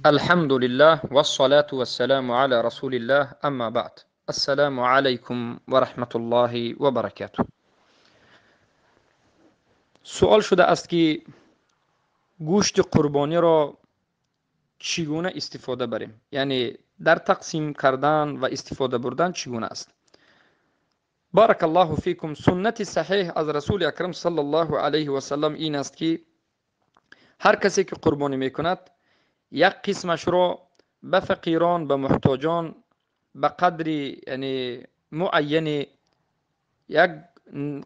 الحمد لله والصلاة والسلام على رسول الله، اما بعد. السلام علیکم و رحمت الله و برکاته. سوال شده است که گوشت قربانی را چگونه استفاده بریم، یعنی در تقسیم کردن و استفاده بردن چگونه است. بارک الله فیکم. سنت صحیح از رسول اکرم صلی الله علیه و سلم این است که هر کسی که قربانی میکند یک قسمش را به فقیران، به محتاجان به قدر یعنی معین یک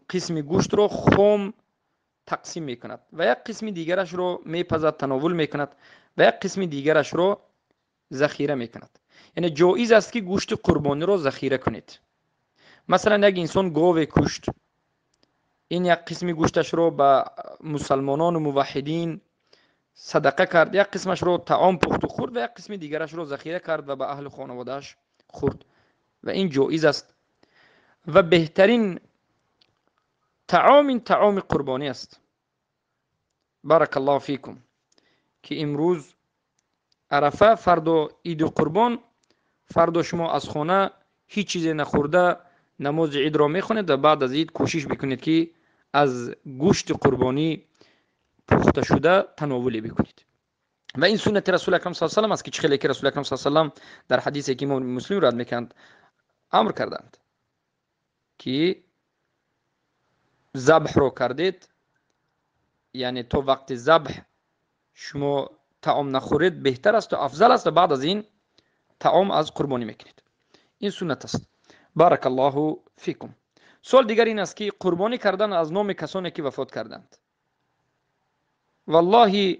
قسم گوشت را خام تقسیم میکند و یک قسم دیگرش را میپزد، تناول میکند و یک قسم دیگرش را ذخیره میکند. یعنی جایز است که گوشت قربانی را ذخیره کنید. مثلا یک انسان گاو کشت، این یک قسم گوشتش را به مسلمانان و موحدین صدقه کرد، یک قسمش را طعام پخت و خورد و یک قسم دیگرش را ذخیره کرد و به اهل خانواده‌اش خورد و این جایز است. و بهترین طعام این طعام قربانی است. بارک الله فیکم. که امروز عرفه، فردا عید قربان، فردا شما از خانه هیچ چیزی نخورده نماز عید را میخونید و بعد از عید کوشش بکنید که از گوشت قربانی پخته شده تناول بکنید. و این سنت رسول اکرم صلی الله علیه و سلم است که چه که رسول اکرم صلی الله علیه و سلم در حدیثی که امام مسلم روایت میکنند امر کردند که ذبح رو کردید، یعنی تا وقت ذبح شما طعام نخورید بهتر است و افضل است و بعد از این طعام از قربانی میکنید. این سنت است. بارک الله فیکم. سوال دیگر این است که قربانی کردن از نام کسانی که وفات کردند، والله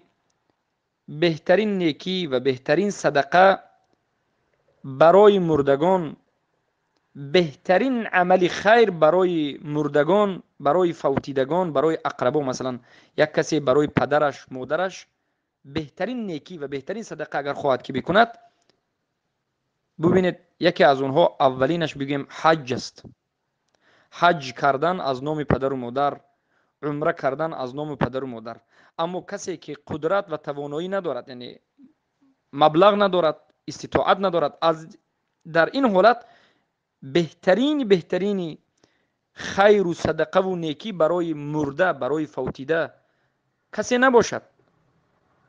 بهترین نیکی و بهترین صدقه برای مردگان، بهترین عمل خیر برای مردگان، برای فوتیدگان، برای اقربا، مثلا یک کسی برای پدرش، مادرش بهترین نیکی و بهترین صدقه اگر خواهد که بکند، ببینید یکی از اونها اولینش بگیم حج است. حج کردن از نام پدر و مادر، عمره کردن از نام پدر و مادر. اما کسی که قدرت و توانایی ندارد، یعنی مبلغ ندارد، استطاعت ندارد، از در این حالت بهترین خیر و صدقه و نیکی برای مرده، برای فوتیده کسی نباشد.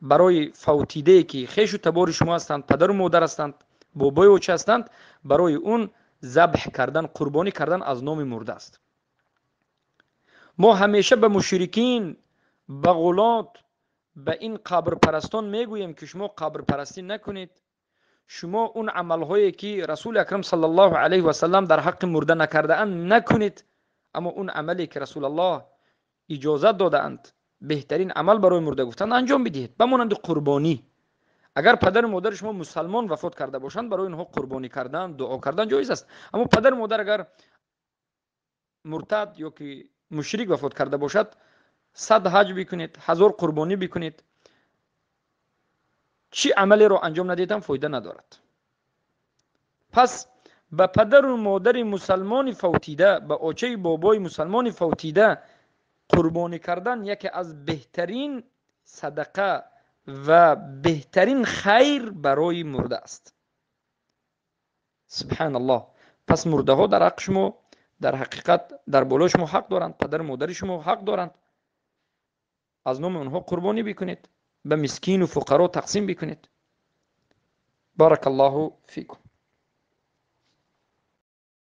برای فوتیده که خویش و تبار شما هستند، پدر و مادر هستند، بابای او چه هستند، برای اون ذبح کردن، قربانی کردن از نام مرده است. ما همیشه به مشرکین، به غلات، به این قبر پرستان میگوییم که شما قبر پرستی نکنید. شما اون عملهایی که رسول اکرم صلی الله علیه و سلم در حق مرده نکرده اند نکنید، اما اون عملی که رسول الله اجازه داده اند، بهترین عمل برای مرده گفتن، انجام بدهید. به مانند قربانی، اگر پدر و مادر شما مسلمان وفات کرده باشند، برای اینها قربانی کردن، دعا کردن جایز است. اما پدر و مادر اگر مرتد یا که مشرک وفات کرده باشد، 100 حج بکنید، 1000 قربانی بکنید، چی عملی رو انجام ندیدم فایده ندارد. پس به پدر و مادر مسلمان فوتیده، به آچه بابای مسلمان فوتیده قربانی کردن یکی از بهترین صدقه و بهترین خیر برای مرده است. سبحان الله. پس مرده ها در حق شما، در حقیقت در بالای شما حق دارند، پدر و مادر شما حق دارند. از نام اونها قربانی بکنید، به مسکین و فقرا تقسیم بکنید. بارک الله فیکم.